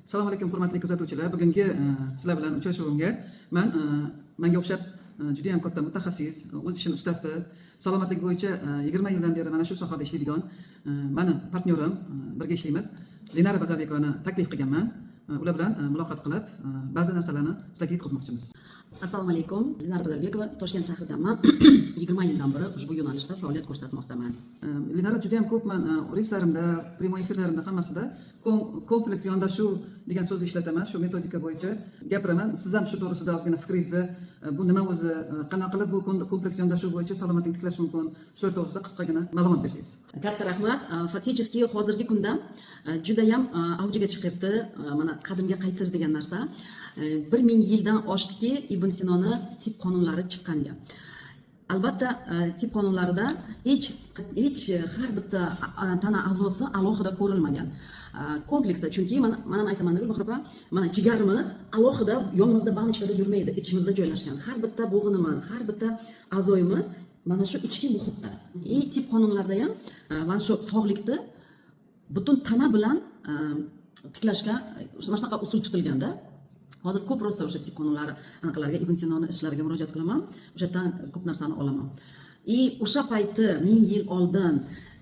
Assalomu alaykum, hurmatli kuzatuvchilar. Bugungi sizlar bilan uchrashuvimga man manga o'xshab juda ham katta mutaxassis, o'z ishini ustasi, salomatlik bo'yicha 20 yildan beri mana shu sohada ishlaydigan mani partnyorim, birga ishlaymiz, Lenara Bazarbekovani taklif qilganman. Ular bilan muloqot qilib, ba'zi narsalarni sizlarga yetkazmoqchimiz. Assalomu alaykum, Lenara Bazarbekova, Toshkent shahridanman. 20 yildan beri ushbu yo'nalishda faoliyat ko'rsatmoqdaman. Lenara, juda ham ko'p man relslarimda, прямой efirlarimda, hammasida kompleks yondashuv degan so'zni ishlataman, shu metodika bo'yicha gapiraman. Siz ham shu to'g'risida ozgina fikringizni, bu nima o'zi, qanaqa qilib bu kompleks yondashuv bo'yicha salomatlikni tiklash mumkin, shular to'g'risida qisqagina ma'lumot bersangiz. Katta rahmat. Фактически hozirgi kunda judayam avjiga chiqyapti mana qadimga qaytish degan narsa. 1000 yildan oshdiki Ibn Sinoni tib qonunlari chiqqaniga. Albatta, tib qonunlarida hech har bitta tana a'zosi alohida ko'rilmagan. Kompleksda, chunki mana ham aytaman, Gulbahor opa, mana jigarimiz alohida yonimizda баночка da yurmaydi, ichimizda joylashgan. Har bitta bo'g'inimiz, har bitta a'zoyimiz mana shu ichki muhitda. И tib qonunlarida ham mana shu sog'likni butun tana bilan tiklashga mana shunaqa usul tutilganda. Hozir ko'p rosa o'sha tib qonunlari anaqalarga, Ibn Sinoni ishlariga murojaat qilaman, o'sha yerdan ko'p narsani olaman. И o'sha payti 1000 yil oldin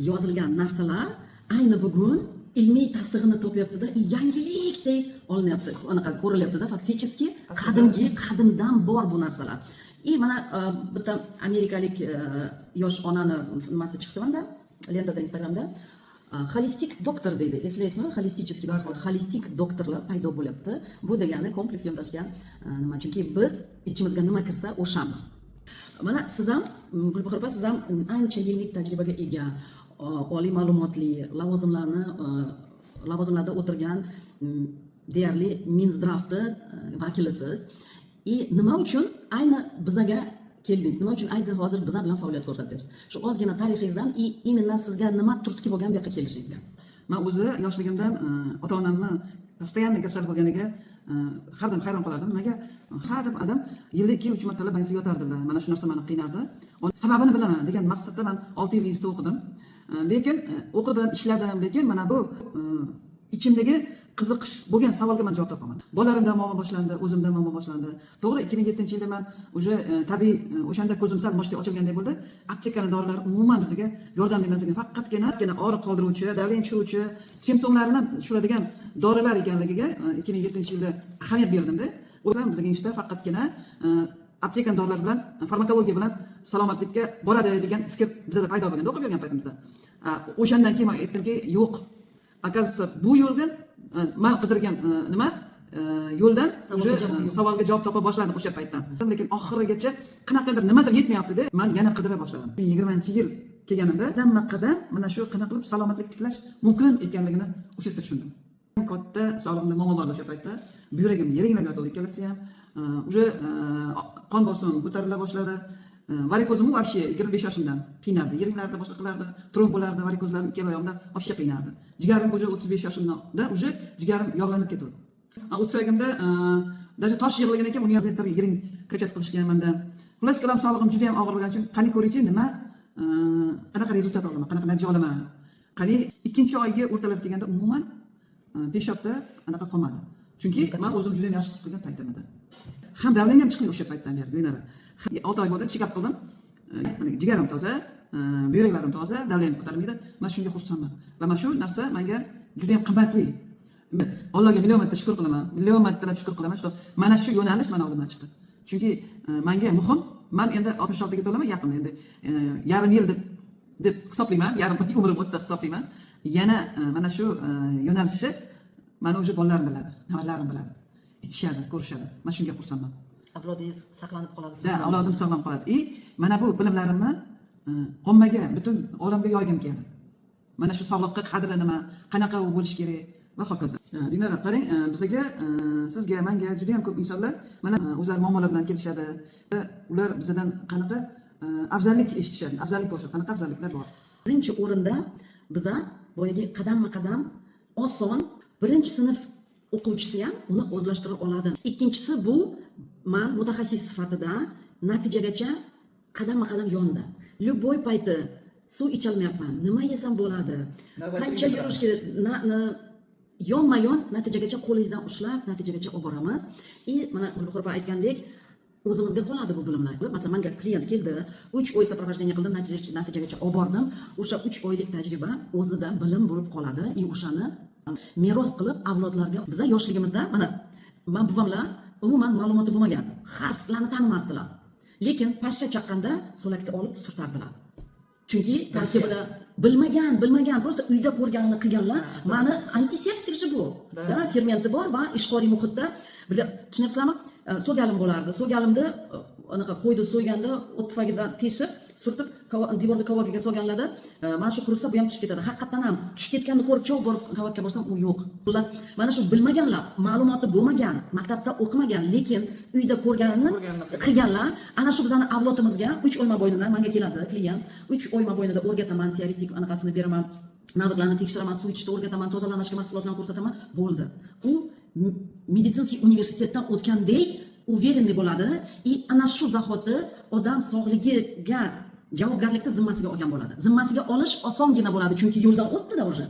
yozilgan narsalar ayni bugun ilmiy tasdig'ini topyaptida и yangilikdek olinyapti, anaqa ko'rilyaptida. Фактически qadimgi, qadimdan bor bu narsalar. И mana bitta amerikalik yosh onani nimasi chiqdi manda lentada, Instagramda. Holistik doktor deydi, eslaysizmi? Холистический подход, holistik doktorlar paydo bo'lyapti. Bu degani kompleks yondashgan nima, chunki biz ichimizga nima kirsa, o'shamiz. Mana siz ham, Gulbahor opa, siz ham ancha yillik tajribaga ega, oliy ma'lumotli, lavozimlarda o'tirgan, deyarli Минздрав ni vakilisiz. И nima uchun ayni bizaga keldingiz, nima uchun ayni hozir biza bilan faoliyat ko'rsatyapsiz? Shu ozgina tarixingizdan и именно sizga nima turtki bo'lgan bu yoqqa kelishingizga? Man o'zi yoshligimdan ota onamni постоянно kasal bo'lganiga har doim hayron qolardim. Nimaga har doim adam yilda ikki uch martalab больница ga yotardilar? Mana shu narsa mani qiynardi. Sababini bilaman degan maqsadda man 6 yil institutda o'qidim. Lekin o'qidim, ishladim, lekin mana bu ichimdagi qiziqish bo'lgan savolga man javob topolmadim. Bolalarimda muammo boshlandi, o'zimda muammo boshlandi. To'g'ri, 2007-yilda man уже tabiiy, o'shanda ko'zim sal moshga ochilganday bo'ldi. Aptekani dorilari umuman bizga yordam bermas ekan, faqatgina og'riq qoldiruvchi, давление tushiruvchi, simptomlarini tushiradigan dorilar ekanligiga 2007-yilda ahamiyat berdimda. O'zim bizga institutda faqatgina aptekani dorilari bilan, farmakologiya bilan salomatlikka boradi degan fikr bizada paydo bo'lganda, o'qib yurgan paytimizda. O'shandan keyin man aytdimki, yo'q, оказывается, bu yo'ldan man qidirgan nima yo'ldan savolga уже javob yo'q. Savolga javob topa boshladim o'sha paytdan, lekin oxirigacha qanaqadir nimadir yetmayaptida, man yana qidira boshladim. 20-yil kelganimda qadamma qadam mana shu qanaqa qilib salomatlik tiklash mumkin ekanligini o'sha yerda tushundim. Katta sog'lig'imda muammo bor o'sha paytda, buyragim yiringlab yotdi ikkalasi ham. Уже qon bosimim ko'tarila boshladi. Varikozim вообще 25 yoshimdan qiynardi, yiringlardi, boshqa qilardi, tromb bo'lardi, varikozlarim ikkala oyog'imda вообще qiynardi. Jigarim уже 35 yoshimda уже jigarim yog'lanib ketdi. O'tfagimda даже tosh yig'ilgan ekan, uni ham yiring качать qilishgan manda. Xullas kalom, sog'lig'im juda ham og'ir bo'lgani uchun, qani ko'raychi, nima, qanaqa результат olaman, qanaqa natija olaman, qani. Ikkinchi oyga o'rtalar kelganda umuman peshobda anaqa qolmadi, chunki man o'zim juda ham yaxshi his qilgan paytim edi. Ham давление chiqmadi o'sha paytdan beri, Lenara. 6 oy bo'ldi, чекап qildim. Mana jigarim toza, buyraklarim toza, давление ko'tarilmaydi. Man shunga xursandman va mana shu narsa menga juda ham qimmatli. Allohga million marta shukur qilaman, million martalab shukur qilaman, что mana shu yo'nalish mani oldimdan chiqdi, chunki manga muhim. Man endi 66ga to'laman yaqinda, endi yarim yil deb hisoblayman, yarim umrim o'tdi hisoblayman. Yana mana shu yo'nalishni mani уже bolalarim biladi, nevaralarim biladi, ichishadi, ko'rishadi. Man shunga xursandman. Avlodingiz saqlanib qoladi. Да, avlodim sog'lom qoladi. И mana bu bilimlarimni ommaga, butun olamga yoygim keldi, mana shu sog'liqqa qadri nima, qanaqa u bo'lishi kerak va hokazo. Dinara, qarang, bizaga, sizga, manga juda yam ko'p insonlar mana o'zlari muammolar bilan kelishadi. Ular bizadan qanaqa afzallik eshitishadi, afzallik ko'rishadi, qanaqa afzalliklar bor? Birinchi o'rinda biza boyagi qadamma qadam, oson, birinchi sinf o'quvchisi ham uni o'zlashtira oladi. Ikkinchisi, bu man mutaxassis sifatida natijagacha qadamma qadam yonida. Любой payti suv icholmayapman, nima yesam bo'ladi, Navbatchilik qancha qiladi. yurish kerak. Yonma yon natijagacha qo'lingizdan ushlab, natijagacha olib boramiz. И mana Gulbuhor opa aytgandek, o'zimizga qoladi bu bilimlar. Masalan, manga klient keldi, 3 oy сопровождение qildim, natijagacha olib bordim. O'sha 3 oylik tajriba o'zida bilim bo'lib qoladi и o'shani meros qilib avlodlarga. Biza yoshligimizda, mana man buvamlar umuman ma'lumoti bo'lmagan, harflarni tanimasdilar, lekin pashsha chaqqanda so'lakni olib surtardilar, chunki tarkibida bilmagan, просто uyda ko'rganini qilganlar. Mani antiseptik же bu. Да, fermenti bor va ishqoriy muhitda tushunyapsizlarmi? So'galim bo'lardi, so'galimni anaqa qo'yni so'yganda o't pufagidan teshib, surtib, devorni kovagiga solganlarda, mana shu qurisa, bu ham tushib ketadi. Haqiqatdan ham tushib ketganini ko'rib, chov borib kovakka borsam, u yo'q. Xullas, mana shu bilmaganlar, ma'lumoti bo'lmagan, maktabda o'qimagan, lekin uyda ko'rganini Ko'rganini qilganlar. Ana shu bizani avlodimizga 3 oy mobaynida manga keladi klient, 3 oy mobaynida o'rgataman, teoretik anaqasini beraman, навык larni tekshiraman, suv ichishni o'rgataman, tozalanishga mahsulotlarni ko'rsataman, bo'ldi. U медицинский universitetdan o'tgandek уверенный bo'ladi и ana shu zahoti odam sog'ligiga javobgarlikni zimmasiga olgan bo'ladi. Zimmasiga olish osongina bo'ladi, chunki yo'ldan o'tdida уже.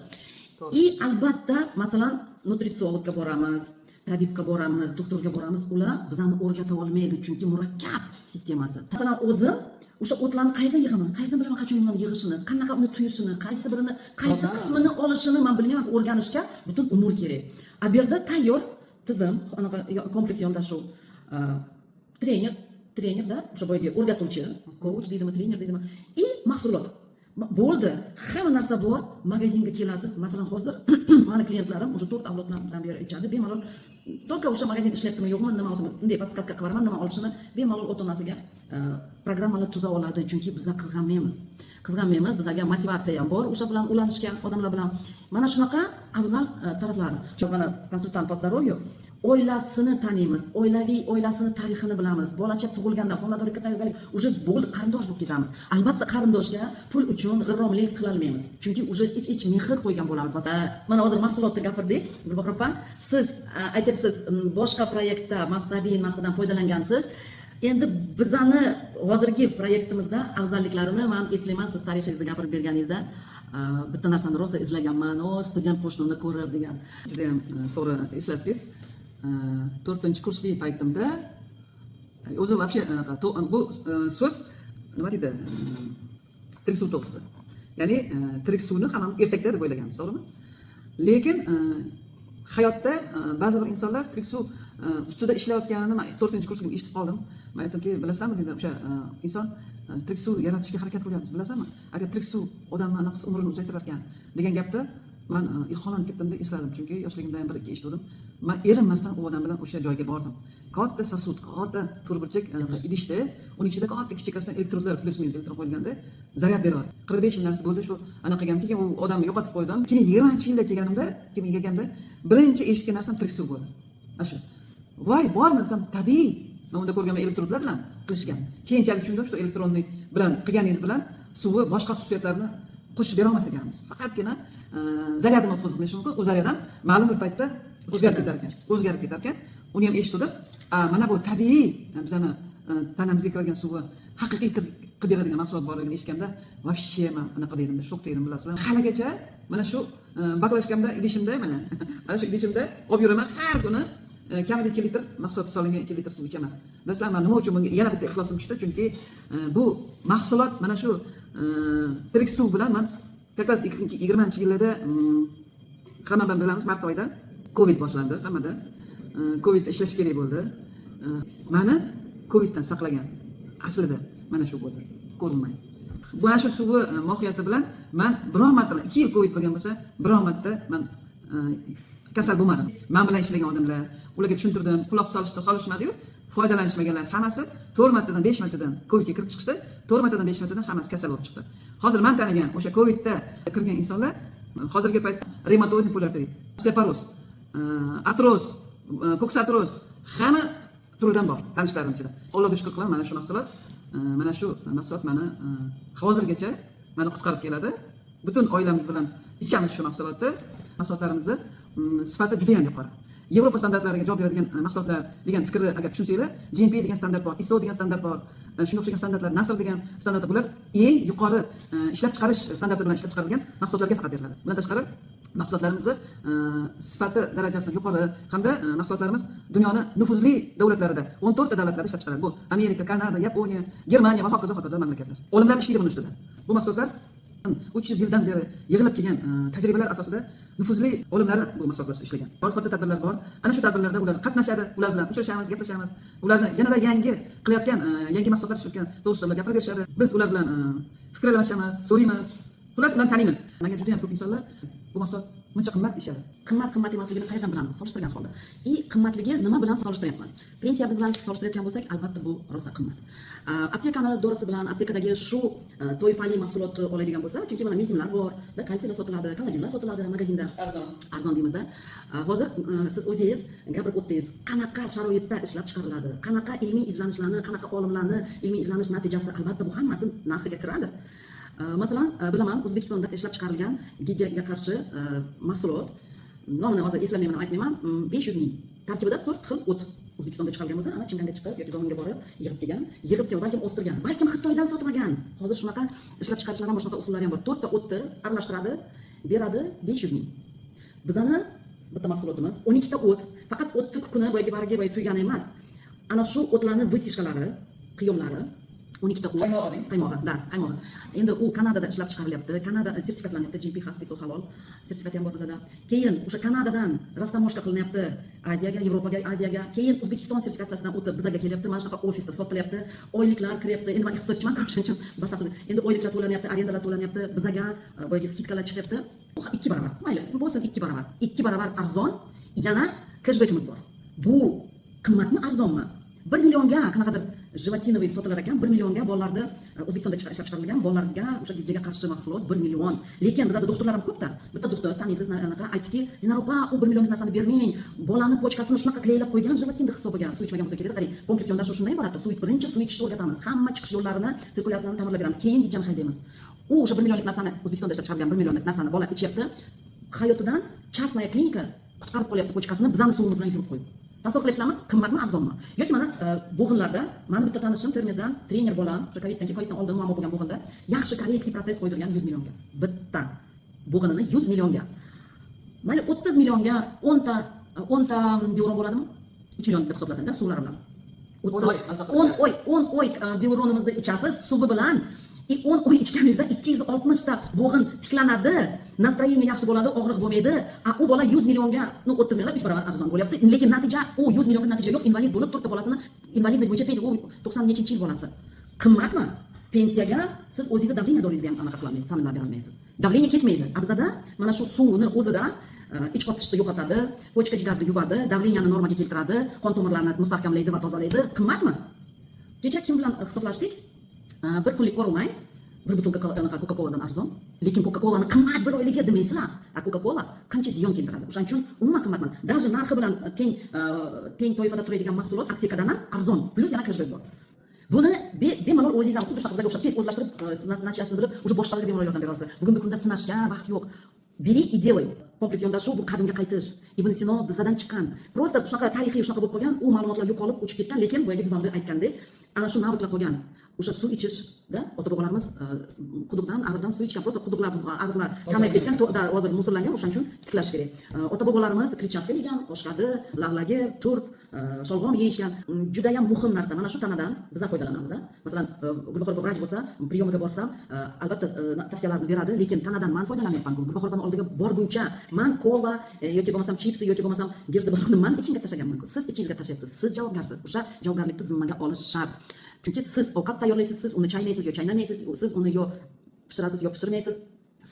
И albatta, masalan, nutritsiologga boramiz, tabibga boramiz, doktorga boramiz, ular bizani o'rgata olmaydi, chunki murakkab sistemasi. Masalan, o'zim o'sha o'tlarni qayerdan yig'aman, qayerdan bilaman qachon ularni yig'ishini, qanaqa uni tuyishini, qaysi birini, qaysi qismini olishini man bilmayman. O'rganishga butun umr kerak. A bu yerda tayyor tizim, anaqa kompleks yondashuv, trenerda, o'sha boyagi o'rgatuvchi, coach deydimi, trener deydimi, и mahsulot, bo'ldi, hamma narsa bor. Magazinga kelasiz, masalan, hozir mani klientlarim уже to'rt avloddan beri ichadi bemalol. Только o'sha magazin ishlayaptimi, yo'qmi, nima olsin, bunday подсказка qilib beraman, nima olishini bemalol ota onasiga programmalar tuza oladi, chunki bizlar qizg'anmaymiz, qizg'anmaymiz. Bizlarga motivatsiya ham bor o'sha bilan ulanishga odamlar bilan. Mana shunaqa afzal taraflari. Mana консультант по здоровью oilasini taniymiz, oilaviy, oilasini tarixini bilamiz, bolacha tug'ilganda, homiladorlikka tayyorgarlik, уже bo'ldi, qarindosh bo'lib ketamiz. Albatta, qarindoshga pul uchun g'irromlik qilolmaymiz, chunki уже ich ich mehr qo'ygan bo'lamiz. Masalan, mana hozir mahsulotni gapirdik. Gulbahor opa, siz aytyapsiz, boshqa proyektda tabiiy narsadan foydalangansiz. Endi bizani hozirgi proyektimizda afzalliklarini man eslayman. Siz tarixingizni gapirib berganingizda, bitta narsani rosa izlaganman, o student qo'shnimni ko'rib degan. Judayam to'g'ri eslatdingiz. To'rtinchi kursli paytimda o'zim вообще anaqa bu so'z nima deydi, tirik suv to'g'risida, ya'ni tirik suvni hammamiz ertakda deb o'ylaganmiz, to'g'rimi? Lekin hayotda ba'zi bir insonlar tirik suv ustida ishlayotganini man to'rtinchi kursda eshitib qoldim. Man aytdimki, bilasanmi, dedim, o'sha inson tirik suv yaratishga harakat qilyapmiz, bilasanmi, agar tirik suv odamni anaqasi umrini uzaytirar ekan degan gapda man ilhomlanib ketdimda, esladim, chunki yoshligimda ham bir ikki eshitgandim. Man erinmasdan u odam bilan o'sha joyga bordim. Katta сосуд, katta to'rtburchak anaqa idishda, uni ichida katta kichikasidan elektrodlar, plyus minus elektron qo'yilganda, zaryad beryapti. 45 yil narsa bo'ldi shu anaqa qilgan. Keyin u odamni yo'qotib qo'ydim. 2020-yilda kelganimda, 2000 kelganda birinchi eshitgan narsam tirik suv bo'ldi. Ana shu, voy, bormi desam, tabiiy. Man unda ko'rganman, elektrodlar bilan qilishgan. Keyinchalik tushundim, что электронный bilan qilganingiz bilan suvi boshqa xususiyatlarni qo'shib bera olmas ekanmiz, faqatgina zaryadini o'tkazib qilishi mumkin. U zaryad ham ma'lum bir paytda o'zgarib ketar ekan, o'zgarib ketar ekan. Uni ham eshitgandim. Mana bu tabiiy bizani tanamizga kiradigan suvi haqiqiy qilib beradigan mahsulot borligini eshitganda, вообще man anaqa dedim, shokda edim, bilasizlar. Haligacha mana shu баклажка mda, idishimda, mana shu idishimda olib yuraman. Har kuni kamida 2 litr mahsulot solingan 2 litr suv ichaman. Bilasizlar, man nima uchun bunga yana bitta ixlosim tushdi? Chunki bu mahsulot, mana shu tirik suv bilan man как раз 2020-yillarda, hamma bilamiz, mart oyida Covid boshlandi hammada. Covid ishlash kerak bo'ldi. Mani Coviddan saqlagan aslida mana shu bo'ldi, ko'rinmay mana shu suvi mohiyati bilan man biror marta, 2 yil Covid bo'lgan bo'lsa, biror marta man kasal bo'lmadim. Man bilan ishlagan odamlar, ularga tushuntirdim, quloq solishdi, solishmadiyu, foydalanishmaganlar hammasi to'rt martadan, besh martadan Covidga kirib chiqishdi, to'rt martadan, besh martadan hammasi kasal bo'lib chiqdi. Hozir man tanigan o'sha Covidda kirgan insonlar hozirgi paytda ревматоидный полиартрит, osteoporoz, artroz, ko'ks artroz, hamma turidan bor tanishlarim ichida. Allohga shukur qilaman, mana shu mahsulot mani hozirgacha mani qutqarib keladi. Butun oilamiz bilan ichamiz shu mahsulotni. Mahsulotlarimizni sifati juda yam yuqori. Yevropa standartlariga javob beradigan mahsulotlar degan fikrni agar tushunsanglar, GMP degan standart bor, ISO degan standart bor, shunga o'xshagan standartlar, NASR degan standartlar, bular eng yuqori ishlab chiqarish standarti bilan ishlab chiqarilgan mahsulotlarga faqat beriladi. Bundan tashqari, mahsulotlarimizni sifati darajasi yuqori hamda mahsulotlarimiz dunyoni nufuzli davlatlarida, 14 ta davlatlarda ishlab chiqariladi. Bu Amerika, Kanada, Yaponiya, Germaniya va hokazo, hokazo mamlakatlar. Olimlar ishlaydi buni ustida. Bu mahsulotlar 300 yildan beri yig'ilib kelgan tajribalar asosida nufuzli olimlar bu mahsulotlar ustida ishlagan. Hozir katta tadbirlar bor. Ana shu tadbirlarda ular qatnashadi, ular bilan uchrashamiz, gaplashamiz. Ularni yanada yangi qilayotgan, yangi mahsulotlar ishlayotgan to'g'risida ular gapirib berishadi. Biz ular bilan fikr almashamiz, so'raymiz. Xullas, ularni taniymiz. Menga juda ham ko'p insonlar bu mahsulot buncha qimmat deyishadi. Qimmat, qimmat emasligini qayerdan bilamiz solishtirgan holda? И qimmatligi nima bilan solishtiryapmiz? Pensiyamiz bilan solishtirayotgan bo'lsak, albatta, bu rosa qimmat. Aptekani dorisi bilan, aptekadagi shu toifali mahsulotni oladigan bo'lsa, chunki mana mezimlar bor da, kalsiylar sotiladi, kollagenlar sotiladi magazinda. Arzon. Arzon deymizda. Hozir siz o'zingiz gapirib o'tdingiz, qanaqa sharoitda ishlab chiqariladi, qanaqa ilmiy izlanishlarni, qanaqa olimlarni ilmiy izlanish natijasi, albatta, bu hammasi narxiga kiradi. Masalan, bilaman, O'zbekistonda ishlab chiqarilgan gijjaga qarshi mahsulot, nomini hozir eslamayman, aytmayman, 500 ming, tarkibida to'rt xil o't. O'zbekistonda chiqarilgan bo'lsa, ana Chimganga chiqib yoki Zominga borib yig'ib kelgan, yig'ib kelgan, balkim o'stirgan, balkim Xitoydan sotib olgan. Hozir shunaqa ishlab chiqarishlar ham bor, shunaqa usullar ham bor. To'rtta o'tni aralashtiradi, beradi, 500 ming. Bizani bitta mahsulotimiz 12 ta o't, faqat o'tni kukuni, boyagi bargi, boyagi tuygani emas, ana shu o'tlarni вытяжка lari, qiyomlari, 12 ta o't. Qaymog'i deng. Qaymog'i да, qaymog'i. Endi u Kanadada ishlab chiqarilyapti, Kanada sertifikatlanyapti, GMP, HACCP, ISO, halol sertifikati ham bor bizada. Keyin o'sha Kanadadan растаможка qilinyapti Aziyaga, Yevropaga, Aziyaga, keyin O'zbekiston sertifikatsiyasidan o'tib bizaga kelyapti, mana shunaqa ofisda sotilyapti, oyliklar kiryapti. Endi man iqtisodchiman, o'shaning uchun batafsil. Endi oyliklar to'lanyapti, arendalar to'lanyapti, bizaga boyagi скидка lar chiqyapti. U 2 barobar, mayli bo'lsin, 2 barobar, 2 barobar arzon, yana keshbekimiz bor. Bu qimmatmi, arzonmi? 1 millionga qanaqadir желатиновый sotilar ekan, 1 millionga bolalarda, O'zbekistonda ishlab chiqarilgan, bolalarga o'sha gijjaga qarshi mahsulot 1 million. Lekin bizada doktorlar ham ko'pda. Bitta doktor, taniysiz, anaqa aytdiki: "Dinara opa, u 1 millionlik narsani bermang, bolani почка sini shunaqa клей lab qo'ygan jelatinni hisobiga." Suv ichmagan bo'lsa kerak. Qarang, kompleks yondashuv shundan iboratda: suv, birinchi suv ichishni o'rgatamiz, hamma chiqish yo'llarini, sirkulyatsiyani ta'mirlab beramiz, keyin gijjani haydaymiz. U o'sha 1 millionlik narsani, O'zbekistonda ishlab chiqarilgan 1 millionlik narsani bola ichyapti, hayotidan частная klinika qutqarib qolyapti почка sini, bizani suvimiz bilan yuvib qo'yib. Tasavvur qilyapsizlarmi, qimmatmi, arzonmi? Yoki mana bo'g'inlarda, mani bitta tanishim Termizdan, trener bolam, o'sha coviddan keyin, coviddan oldin muammo bo'lgan bo'g'inda, yaxshi корейский protez qo'ydirgan 100 millionga, bitta bo'g'inini 100 millionga. Mayli, 30 millionga 10 ta Biluron bo'ladimi? 3 million deb hisoblasangda suvlari bilan. 10 oy, maza qilib. 10 oy, 10 oy Biluronimizni ichasiz suvi bilan и 10 oy ichganingizda 260 ta bo'g'in tiklanadi, настроение yaxshi bo'ladi, og'riq bo'lmaydi. A u bola 100 millionga, ну, 30 milliondan 3 barobar arzon bo'lyapti, lekin natija, u 100 millionga natija yo'q, invalid bo'lib, to'rtta bolasini инвалидность bo'yicha pensiya, u 90 nechinchi yil bolasi. Qimmatmi? Pensiyaga siz o'zingizni давление doringizga ham anaqa qilolmaysiz, ta'minlab berolmaysiz, давление ketmaydi. A bizada mana shu suvni o'zida ich qotishni yo'qotadi, почка, jigarni yuvadi, давление ni normaga keltiradi, qon tomirlarini mustahkamlaydi va tozalaydi. Qimmatmi? Kecha kim bilan hisoblashdik? Bir kunlik ko'rmay, bir butilka anaqa coca coladan arzon. Lekin coca colani qimmat, bir oyligi demaysizlar, a coca cola qancha ziyon keltiradi. O'shaning uchun umuman qimmat emas, даже narxi bilan teng toifada turadigan mahsulot aptekadan ham arzon, plyus yana keshbek bor. Buni bemalol o'zingiz ham xuddi shunaqa bizga o'xshab tez o'zlashtirib, natijasini bilib, уже boshqalarga bemalol yordam bera olasiz. Bugungi kunda sinashga vaqt yo'q, бери и делай. Kompleks yondashuv bu qadimga qaytish. Ibn Sino bizdan chiqqan. Просто shunaqa tarixiy, shunaqa bo'lib qolgan, u ma'lumotlar yo'qolib, o'chib ketgan, lekin boyagi buvamda aytgandek, ana shu навык lar qolgan. O'sha suv ichishda ota bobolarimiz quduqdan, ariqdan suv ichgan. Просто quduqlar, ariqlar kamayib ketgan, da, hozir мусор langan, o'shaning uchun tiklash kerak. Ota bobolarimiz kletchatka yegan, oshqadi, lavlagi, turp, sholg'om yeyishgan. Judayam muhim narsa. Mana shu tanadan biz ham foydalanamiz, a. Masalan, Gulbahor opa vrach bo'lsa, прием iga borsam, albatta, tavsiyalarni beradi, lekin tanadan man foydalanyapman. Gulbahor opani oldiga borguncha man kola yoki bo'lmasam chipsi yoki bo'lmasam girdi baloni man ichimga tashlaganman. Siz ichingizga tashlayapsiz, siz javobgarsiz. O'sha javobgarlikni zimmaga olish shart. Chunki siz ovqat tayyorlaysiz, siz uni chaynaysiz yo chaynamaysiz, siz uni yo pishirasiz yo pishirmaysiz.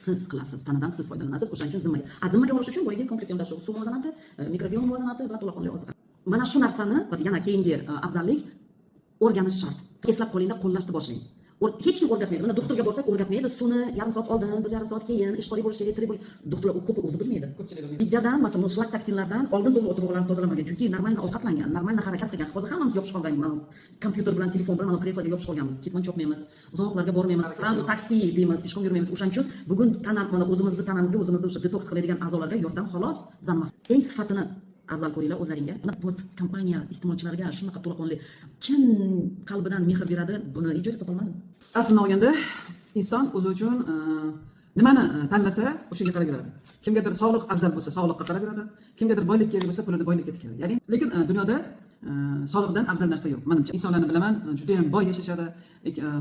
Siz qilasiz, tanadan siz foydalanasiz, o'shaning uchun zimmaga. A zimmaga olish uchun boyagi kompleks yondashuv, suv muvozanati, mikrobiom muvozanati va to'laqonli oziqa. Mana shu narsani va yana keyingi afzallik, o'rganish shart. Eslab qolingda, qo'llashni boshlang. Hech kim o'rgatmaydi. Mana doktorga borsak, o'rgatmaydi. Suvni yarim soat oldin, 1,5 soat keyin ishqoriy bo'lish kerak, tirik bo'lish. Doktorlar u ko'pi o'zi bilmaydi. Ko'pchilik bilmaydi. Gijjadan, masalan, shlak toksinlardan oldin to'g'ri ota bobolarni tozalamagan, chunki нормально ovqatlangan, нормально harakat qilgan. Hozir hammamiz yopishib qolgan, mana kompyuter bilan, telefon bilan, mana kresloga yopishib qolganmiz. Ketmon chopmaymiz, uzoqlarga bormaymiz, сразу taksi deymiz, пешком yurmaymiz. O'shaning uchun bugun tana, mana o'zimizni tanamizga, o'zimizni o'sha detoks qiladigan a'zolarga yordam xolos. Bizani eng sifatini Afzal ko'ringlar o'zlaringga. Вот kompaniya iste'molchilarga shunaqa to'laqonli, chin qalbidan mehr beradi, buni hech joyda topolmadim. Aslini olganda, inson o'zi uchun nimani tanlasa, o'shaga qarab yuradi. Kimgadir sog'liq afzal bo'lsa, sog'liqqa qarab yuradi. Kimgadir boylik kerak bo'lsa, pulini boylikka tikadi. Ya'ni, lekin dunyoda sog'liqdan afzal narsa yo'q manimcha. Insonlarni bilaman, judayam boy yashashadi,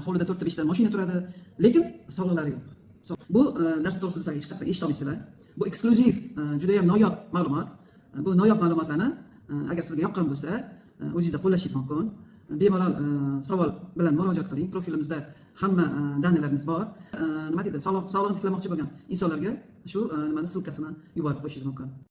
hovlida to'rtta, beshta mashina turadi, lekin sog'liqlari yo'q. Bu narsa to'g'risida sizlar hech qayerda eshita olmaysizlar. Bu eksklyuziv, judayam noyob ma'lumot. Bu noyob ma'lumotlarni agar sizga yoqqan bo'lsa, o'zingizda qo'llashingiz mumkin. Bemalol savol bilan murojaat qiling. Profilimizda hamma данные larimiz bor. Nima deydi, sog'lig'ini tiklamoqchi bo'lgan insonlarga shu nimani ссылка sini yuborib qo'yishingiz mumkin.